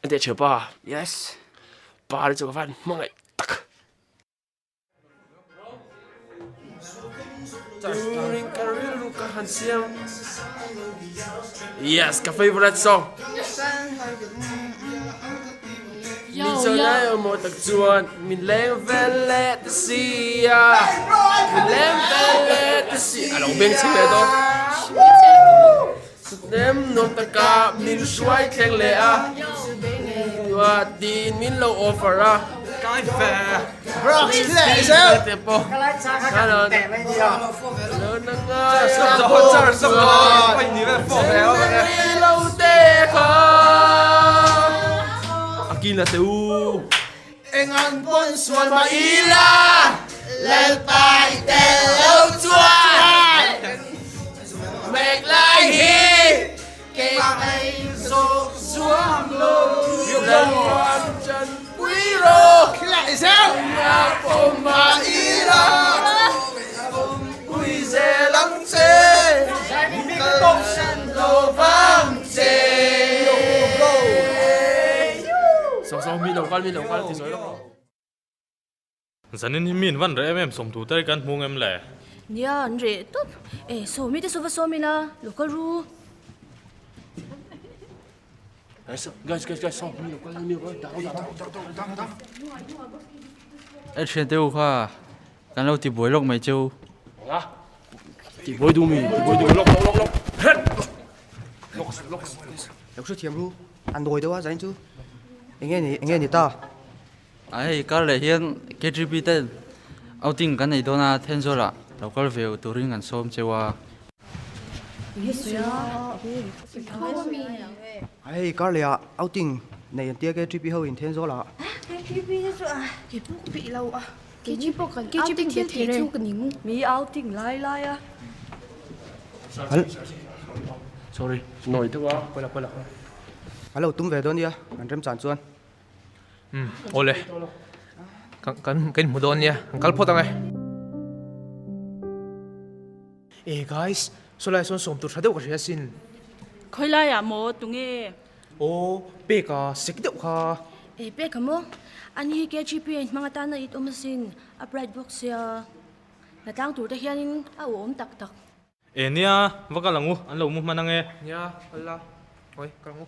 Enteh thianpa. Yes. Pari chu ka van hmangaih tak. Turin ka rilru ka han siam. Yes, ka favorite song. Min cho lai o maw tak chuan min leng vel leh ta sia. Min leng vel leh ta si. A lo beng chhe leh dawn. Sutnem nuam taka min hruai thleng leh a, tiin min lo offer a. Te pawh A kil na te u. Engang pawn sual mah ila Lalpa i tel lo chuan Mek lai hi keimah ei zawh zuam lo Lalpa chanpui rawh Engah pawh mah ila Pui zel ang che Kal lo vang che Saw saw mi lo kal mi lo kal ti sawi lawk rawh. Zanin hi mi in van reh em em sawm tur te kan hmu ngem le. Nia an reh tawp. E saw mi te saw va sawm ila lo kal ru. Guys guys guys guys saw mi lo kal mi lo kal dah dah dah dah dah. E thian te u kha Kan lo ti buai lawk mai cheu. Enga? Ti buai duh mi, ti buai duh lawk lawk lawk lawk. Lawk lawk. Lo hre thiam ru, a nawi deuh a zain chu. Enge ni, enge ni ta? A hei kar leh hian KTP ten outing kan nei dawn a, Thenzawl ah lo kal ve turin kan sawm cheu a. A hei kar leh ah outing nei an tia KTP ho in Thenzawl ah. KTP te chu a kepuk bih lo a. Keini pawh kan outing ve thei reng. Mi outing lai lai a. Sorry, nawi deuh a, pawila pawila. A lo tum ve dawn nia, kan remchan chuan. Umm, awle. Kan kan kan inhmu dawn nia, kan kal phawt ang e. Eh guys, sawlai sawn sawm tur tha deuh ka hria asin. Khawilaiah maw tunge? Aw, peka sek deuh kha. Eh peka maw? Ani hi KGP a inhmang atana it awm asin, a bright bawk sia. Hnatlang tur te hianin a awm tak tak. Eh nia, va kal ang u, an lo mu hman ang e. Nia, kal la. Oi, kal ang u.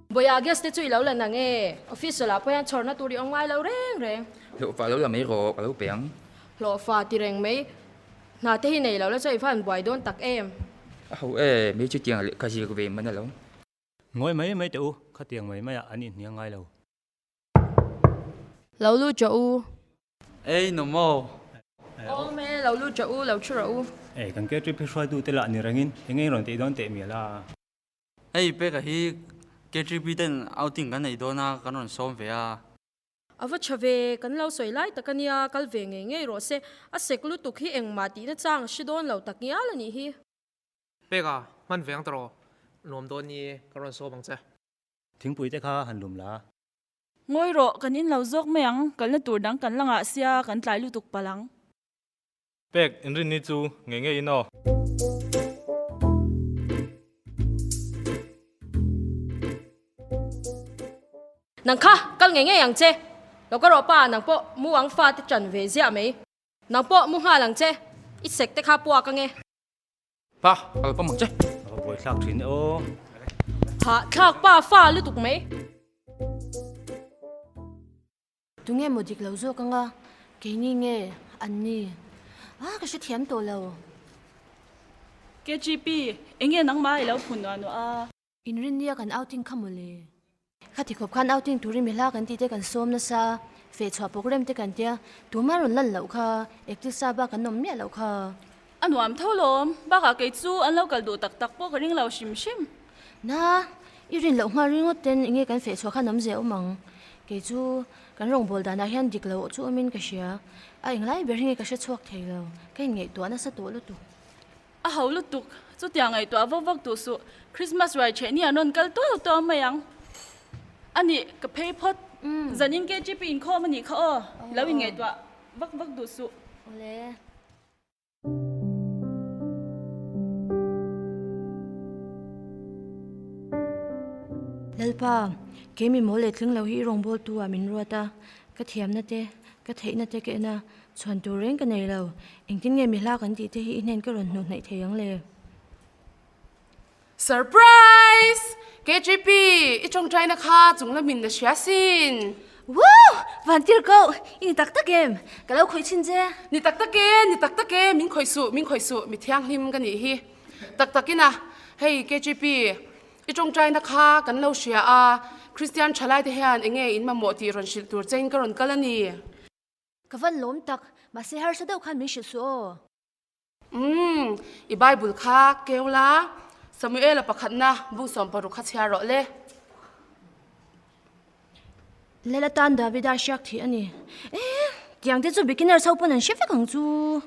Bawia gas te chu i lo la nang e, office lah pawh hian chhawrna tur i awm ngai lo reng reng. Hlawhfa lo la mai rawh, ka lo pe ang. Hlawhfa ti reng mai, hna te hi nei lo la chuan i va han buai dawn tak em. A ho e, mi chutiang lehkha zir ve man alo. Ngawi mai mai teh u, khatiang mai maiah an inhniang ngai lo. Lo lut rawh u. Ei no maw? Awm e, lo lut rawh u, lo thu rawh u. Ei, kan KTP hruaitu te lah ni rengin eng eng rawn tih dawn teh mial a. Hei peka hi KTP ten outing kan nei dawn a, kan rawn sawm ve a. A va tha ve, kan lo sawi lai tak a nia, kal ve ngei ngei rawh se. A sek lutuk hi engmah tihna chang a hre dawn lo tak ngial a nih hi. Peka, hman ve ang ta rawh, nuam dawn ni, ka rawn sawm ang che. Thingpui te kha han lum la. Ngawi rawh, kan in lo zawk mai ang, kalna tur dang kan la ngah sia, kan tlai lutuk palh ang. Pek inrinni chu ngei ngei in aw. Nang kha, kal ngei ngei ang che. Lo ka rawh pa, nang pawh mu ang fa te ṭan ve ziah mai. Nang pawh mu nghal ang che, i sek te kha puak ange. Pa, kal pawm ang che. A va buai thlak thin e aw. Hah thlak pa fa lutuk mai. Tunge maw dik lo zawk anga keini nge an ni a ka hrethiam tawh lo. KGP, enge nangmah i lo phun nuah nuah a? Inrinnia kan outing kha mawle. Khati khawp khan outing turin mi hla kan tih te kan sawm nasa, feh chhuah program te kan tia, tuma rawn lan loh kha, ektil sa bak an awm miah loh kha. A nuam tho lawm, bakah kei chu an lo kal duh tak tak pawh ka ring lo hrim hrim. Na, i rin loh nghal ringawt ten enge kan feh chhuah khan awmzia awm ang. Kei chu kan rawngbâwl danah hian dik loh chu awmin ka hria, a englai ber hi nge ka hre chhuak thei lo, ka inngaihtuah nasa tawh lutuk. A ho lutuk, chutiang ngaihtuah vak vak duh suh, Christmas ruai ṭheh ni an rawn kal tuau tuau mai ang. A nih, ka phei phawt. Zanin KGP inkhawm a nih kha aw, lo inngaihtuah vak vak duh suh. Awle. Lalpa, kei mi mawl leh tling lo hi i rawngbawltu ah min ruat a, ka thiamna te, ka theihna te ka en a, chhuan tur reng ka nei lo. Engtin nge mi hla kan tih te hi i hnen ka rawn hnuh hnaih thei ang le? Surprise! KGP, i tawngtaina kha chung lamin a hria sin. Woo! Van tir koh, i ni tak tak em? Ka lo khawih chhin che. Ni tak tak e, ni tak tak e, min khawih suh, min khawih suh, mi thianghlim ka nih hi. Tak takin a, hei KGP, i tawngtaina kha kan lo hria a, Kristian thalaite hian enge in mamawh tih rawn hrilh tur chein ka rawn kal a ni. Ka van lawm tak, mahse harsa deuh khan min hrilh suh aw. Umm, i Bible kha keu la, Samuela pakhatna bung 60 kha chhiar rawh le. Lel atan Davida hriak thih a ni. E, tiang te chu beginners ho pawn an hre vek ang chu.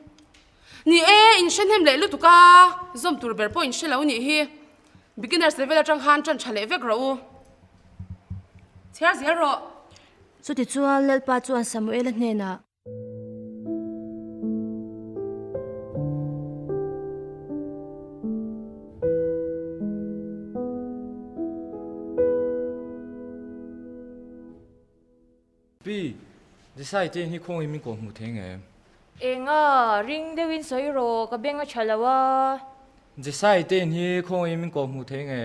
Ni e, in hre hnem leh lutuk a, zawm tur ber pawh in hre lo nih hi. Beginners level atang khan tan tha leh vek rawh u. Chhiar zel rawh. Chutichuan Lalpa chuan Samuela hnenah. Pi, Desai te hi khawngaih min kawh hmuh thei nge? Enga, ring deuhin sawi rawh, ka beng a tha lo a. Jesai te hi khawngaih min kawh hmuh thei nge?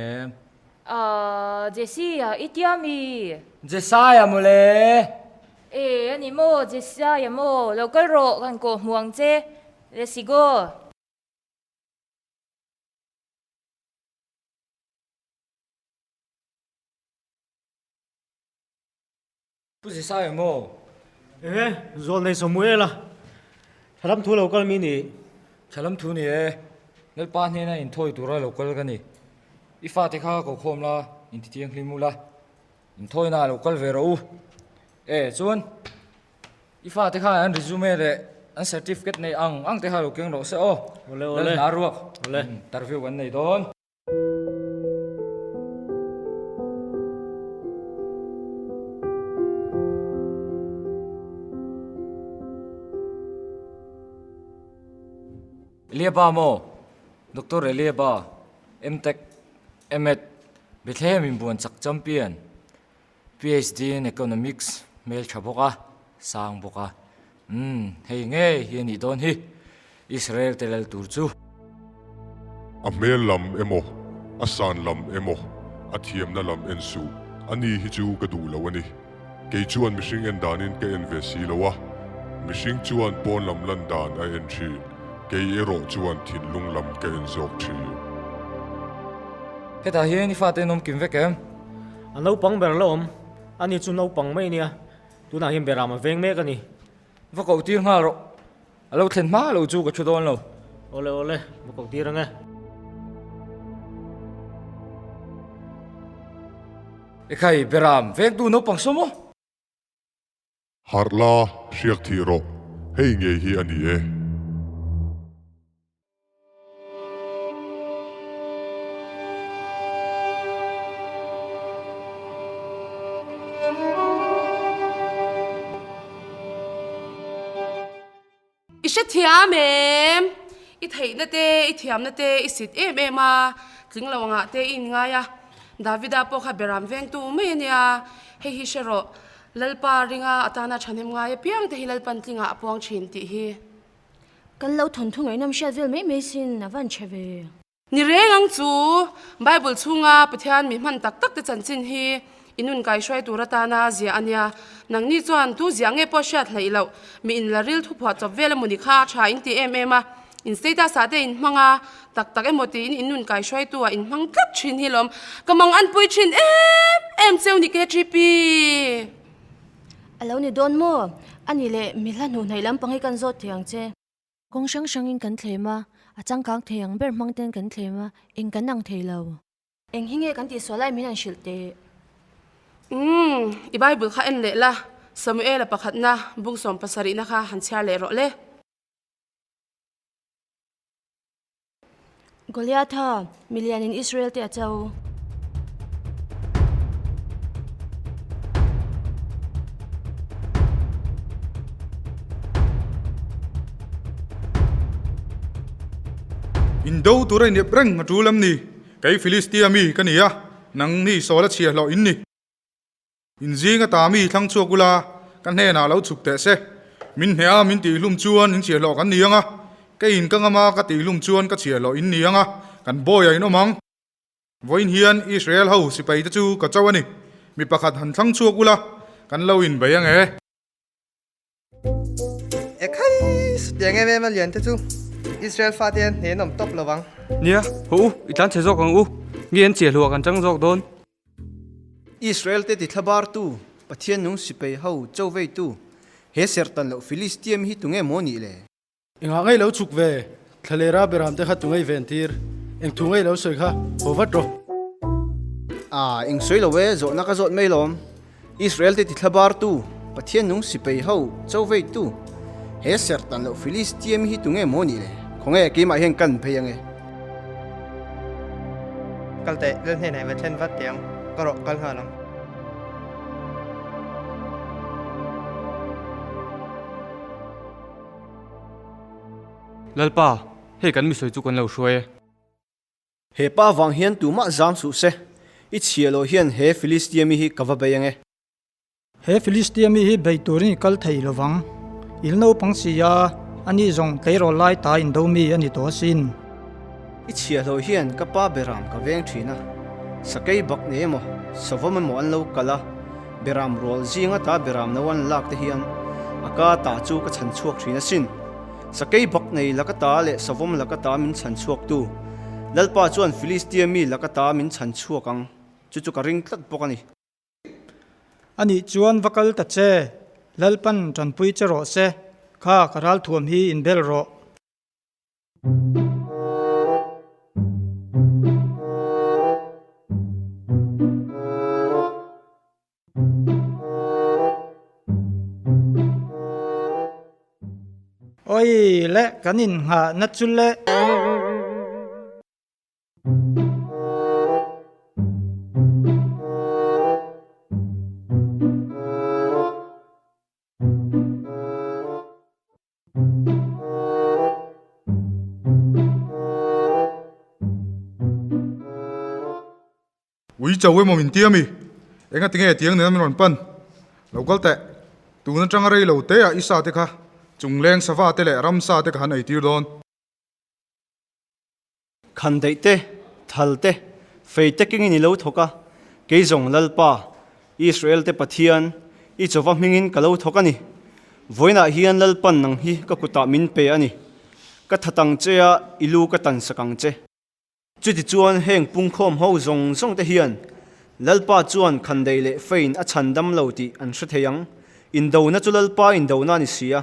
Ahh, Jesse a i tia mi? Jesai a mawle! E, a ni maw, Jesai a maw, lo kal rawh, kan kawh hmuh ang che. Let's go. Pu Jesai a maw? Enge, zual nei Samuel a, thalam thu lo kal mi ni? Thalam thu ni e, Lalpa hnena inthawi tura lo kal ka ni. I fate kha ko khawm la, intithianghlim ula, Inthawina a lo kal ve rawh u. E, chuan i fate khan an resume leh an certificate nei ang ang te kha lo keng rawh se aw. Awle awle. Lalhna ruak. Awle. Interview kan nei dawn. Eliaba maw? Doctor Eliaba, MTech, MEd, Bethlehem inbuan chak champion, PhD in Economics hmel tha bawk a, sang bawk a. Umm, hei ngei hi a nih dawn hi, Israel te lal tur chu. A hmel lam emaw, a san lam emaw, a thiamna lam en suh, a ni hi chu ka duh lo a ni. Kei chuan mihring en danin ka en ve si lo a, mihring chuan pawn lam lan dan a en thin, kei erawh chuan thinlung lam ka en zawk thin. Hetah hian i fate an awm kim vek em? A naupang ber la awm, ani chu naupang mai nia, tunah hian Beram a veng mek a ni. Va koh tir nghal rawh, a lo thlen hma lo chu ka thu dawn lo. Awle awle, va koh tir ang e. Ekhai, Beram, vengtu naupang saw maw? Harh la, hriak thih rawh, hei ngei hi a ni e. I hrethiam em? I theihna te, i thiamna te i sit em em a, tling lo angah te i inngai a. Davida pawh kha beram vengtu mai a nia, hei hi hre rawh, Lalpa ringa atana thahnem ngai apiang te hi Lalpan tlingah a puang thin tih hi. Kan lo thawnthu ngaihnawm hriat vel mai mai sin, a van chhe ve. Ni reng ang chu, Bible chhunga Pathian mi hman tak tak te chanchin hi i nun kaihruai tur atana ziah a nia. Nangni chuan tu ziah nge pawh hriat hleih loh, mi in la ril thuphuah chawp vel emaw ni kha tha in ti em em a, in status ah te in hmang a, tak tak emaw tiin in nun kaihruaitu ah in hmang tlat thin hi lawm. Ka mang an pui thin em em cheu ni KTP. A lo ni dawn maw? A nih leh mi hla hnuh hnaih lampang hi kan zawt thei ang che. Kawng hrang hrangin kan thlem a, a changkang thei ang ber hmang ten kan thlem a, eng kan ang thei lo. Eng hi nge kan tihsual lai min han hrilh teh? Umm, i Bible kha en leh la, Samuela pakhatna bung 70na kha han chhiar leh rawh le. Goliatha, Milian in Israel te a cho. Indo tur a inep reng a tul em ni? Kei Filistia mi ka ni a, nang ni Saula chhiahhlawh in ni. In zing ata mi thlang chhuak ula, ka hnenah lo chhuk teh se. Min hneh a, min tihhlum chuan in chhiahhlawh kan ni ang a, keiin ka ngam a, ka tihhlum chuan ka chhiahhlawh in ni ang a, kan bawiah in awm ang. Vawiin hian Israel ho sipai te chu ka cho a ni. Mi pakhat han thlang chhuak ula, kan lo inbei ang e. E khai, sutiang em em a lian te chu Israel fate hian hnen awm tawp lo vang. Nia, haw u, i tlan chhe zawk ang u. Nge an chiahluah kan chang zawk dawn. Israel te ti thlabartu, Pathian nung sipai ho cho veitu, he serhtan loh Filistia mi hi tunge maw nih le? Engah ngei lo chhuk ve, thlalera beram te kha tu ngei ven tir, eng thu ngei lo sawi kha haw vat rawh. A, eng sawi lo e, zawhna ka zawt mai lawm. Israel te tithlabar tu, Pathian nung sipei ho, cho vei tu, he serhtan loh Filistia mi hi tu nge maw nih le? Khawnge keimah hian kan phei ange. Kal teh, lal hnenah i va thlen vat teh ang, ka rawh kal nghal ang. Lalpa, hei kan misawi chu kan lo hruai e. He pa vang hian tumah zam suh se, i chhia loh hian he Filistia mi hi ka va bei ange. He Filistia mi hi bei turin i kal thei lo vang. Il naupang si a, ani zawng tleirawl lai ta indo mi a ni tawh asin. I chhia loh hian ka pa beram ka veng thin a, sakei bak nei emaw, savawm emaw an lo kal a, Beram rual zing ata beram no an lak te hian a ka ta chu ka chhan chhuak thin asin. Sakei bak nei laka ta leh savawm laka ta min chhan chhuak tu. Lalpa chuan Filistia mi laka ta min chhan chhuak ang chu chu ka ring tlat bawk a ni. Anih chuan va kal ta che, Lalpan tanpui che rawh se, kha ka ralthuam hi inbel rawh. Oi le kan inngah na chu le. Ui cho emaw min ti ami? Enga tinge tiang nena min rawn pan? Lo kal teh. Tun atanga rei lo te ah i sa te kha chungleng sava te leh ramsa te kha han ei tir dawn. Khan daih te, thal te, fei te kengin i lo thawk a, kei zawng Lalpa, Israel te Pathian, i chawva hmingin ka lo thawk a ni. Vawiinah hian Lalpan nang hi ka kutah min pe a ni. Ka that ang che a, i lu ka tan sak ang che. Chutichuan heng pungkhawm ho zawng zawng te hian Lalpa chuan khandei leh fein a chhan dam lo tih an hre thei ang. Indona chu Lalpa indona a ni si a.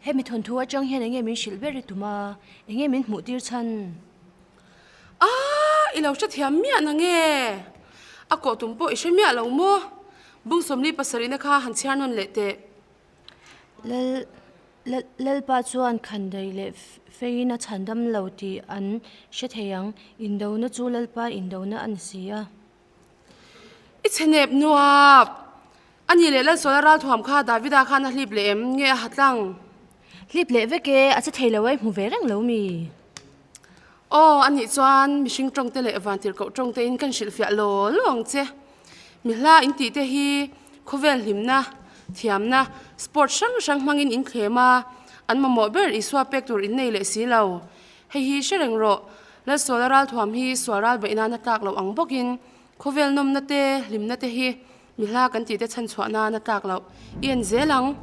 Hemi thawnthu atang hian enge min hrilh ber i tum a, enge min hmuh tir chhan? Aaa, i lo hrethiam miah na nge? A kawh tum pawh i hre miah lo maw? Bung sawmli pasarihna kha han chhiar nawn leh teh. Lal, Lal, Lalpa chuan khandai leh feiin a chhandam lo tih an hre thei ang, indona chu Lalpa indona a ni si a. I chhe nep nuap! A nih leh Lalsuala ralthuam kha Davida khan a hlip leh em? Nge a ha tlang? Hlip leh vek e, a che thei lo a, i hmu ve reng lo mi? Aw, a nih chuan mihring tawngte leh vantirhkoh tawngte in kan hrilhfiah law law ang che. Mi hla in tih te hi khawvel hlimna, thiamna, sport hrang hrang hmangin in thlem a, an mamawh ber Isua pek tur in nei leh si lo. Hei hi hre reng rawh, Lalsuala ralthuam hi sual ral beih nan a tlak loh ang bawkin khawvel nawmna te, hlimna te hi Mi hla kan tih te chhan chhuah nan a tlak loh i en zel ang.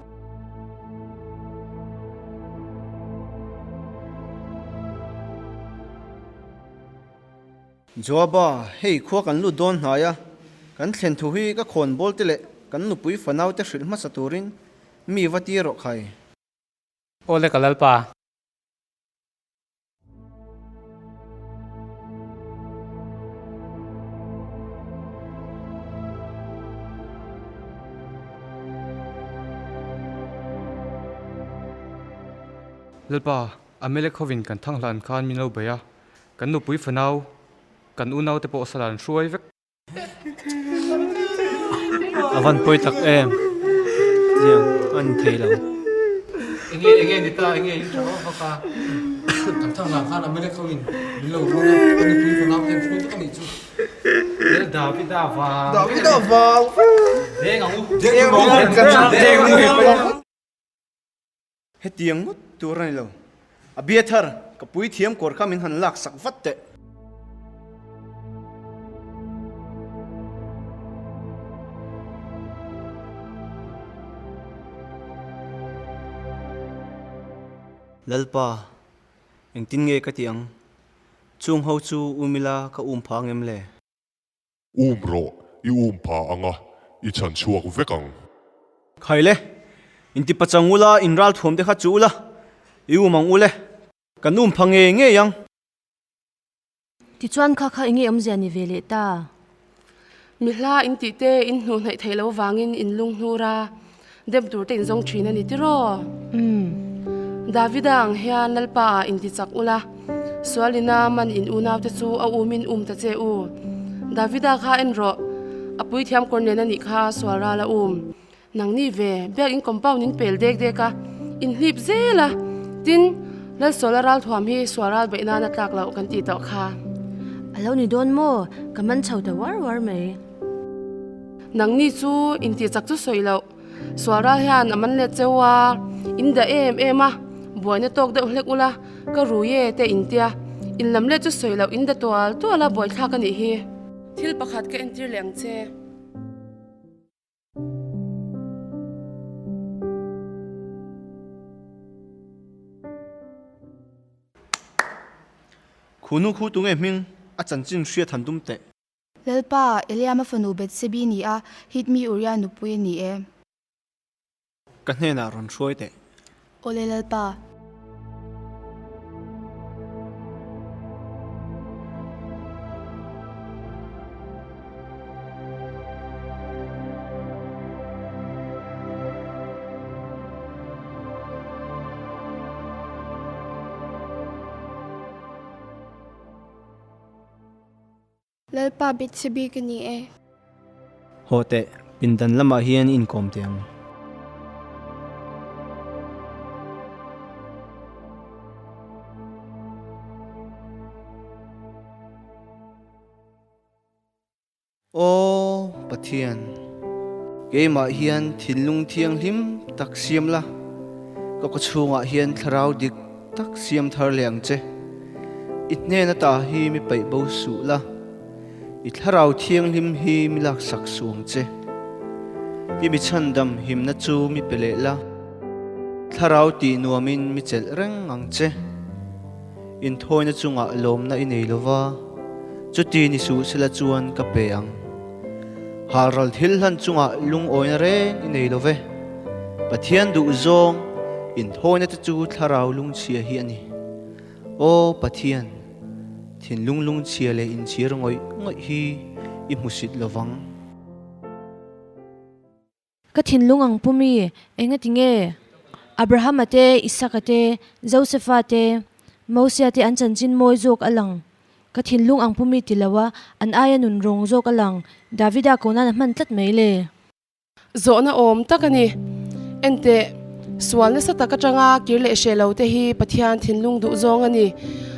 Joaba, hei khua kan lut dawn hnai a, kan thlen thu hi ka khawnbawl te leh kan nupui fanau te hrilh hmasa turin mi va tir rawh khai. Awle ka Lalpa. Lalpa, Amalek hovin kan thang hlan khan min lo bei a, kan nupui fanau, kan unaute pawh sala an hruai vek. A van pawi tak em tiang a ni thei lo. Enge enge ni ta enge in tha vak vak a kan thang hlan khan Amalek ho in min lo run a kan nupui fanau te an hruai vek a nih chu. Lel Davida vang Davida vang Deng ang u Deng ang u Deng ang u Hetiang ngawt tur a ni lo. Abiathar, ka puithiam kawr kha min han lak sak vat teh. Lalpa, engtin nge ka tih ang? Chung ho chu um ila ka um pha ang em le? Um rawh, i um pha ang a, i chhan chhuak vek ang. Khai le, inti pachang ula, in ral thuam te kha chu ula, i um ang ule, kan um pha ngei ngei ang. Tichuan kha kha enge awmzia ni ve leh ta? Mi hla in tih te in hnuh hnaih theih lo vangin in lung hnur a, dem tur te in zawng thin a ni tiraw? Umm. Davida ang hian Lalpa ah in ti chak ula, Sualina man in unau te chu a um in um ta che u. Davida kha en rawh, a puithiam kawr nen a nih kha sual ral a um. Nangni ve, biak in compound in pel dek dek a, in hlip zel a, tin, Lalsuala ral thuam hi sual ral beih nan a tlak loh kan tih tawh kha. A lo ni dawn maw? Ka man chho ta uar uar mai. Nangni chu intih chak chu sawi loh. Sual ral hian a man let cheu a, in dah em em a, buaina tawk deuh hlek ula, ka rui e te in tia, in lam let chu sawi loh in da tual tual a buaithlak a nih hi. Thil pakhat ka entir leh ang che. Khunu khu tunge hming a chanchin hriat han tum teh. Lalpa, Eliama fanu Bethsebi ni a, Hit mi Uria nupui a ni e. Ka hnenah rawn hruai teh. Awle Lalpa. Lalpa Bethsebi ka ni e. Haw teh, pindan lamah hian inkawm teh ang. Aw Pathian, keimah hian thinlung thianghlim tak siam la, ka kawchhungah hian thlarau dik tak siam thar leh ang che. I hnen ata hi mi paih bo suh la, i thlarau thianghlim hi mi laksak suh ang che. I mi chhandam himna chu mi pe leh la, thlarau tih nuamin mi chelh reng ang che. Inthawina chungah lawmna i nei lova, chuti ni suh sela chuan ka pe ang. Halral thil hlan chungah lungawina reng i nei love. Pathian duh zawng inthawina te chu thlarau lungchhia hi a ni. Aw Pathian, thinlung lungchhia leh inchhir ngawih ngawih hi i hmusit lovang. Ka thinlung ang pu mi, engati nge Abrahama te, Isaka te, Josefa te, Mosia te an chanchin mawi zawk a lang? Ka thinlung ang pu mi ti lo a, an aia nun rawng zawk a lang, Davida ko nan a hman tlat mai le. Zawhna awm tak a ni. Enteh, sual nasa tak atanga kir leh hreh lo te hi Pathian thinlung duh zawng a ni.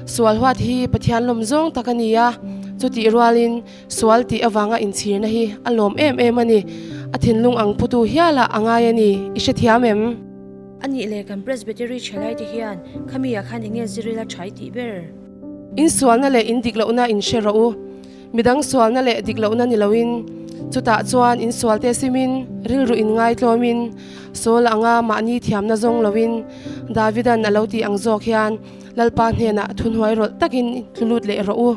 Sual huat hi Pathian lawm zawng tak a ni a, chutih rualin Sual tih avanga inchhirna hi a lawm em em a ni. A thinlung ang putu hialah a ngai a ni. I hrethiam em? A nih leh kan Presbytery thalai te hian khami ah khan enge ziril a tha i tih ber? In sualna leh in dik lohna in hre rawh u. Midang sualna leh dik lohna ni loin chutah chuan in sual te simin rilru in ngaitlawmin Saul anga mahni thiamna zawng loin Davidan a lo tih ang zawk hian Lalpa hnenah thunhuai rawlh takin tlulut leh rawh u.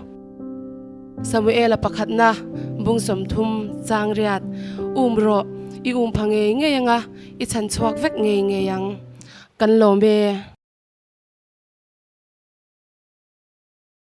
Samuela pakhatna bung 30 chang riat, Um rawh, i um pha ngei ngei anga i chhan chhuak vek ngei ngei ang. Kan lawm e.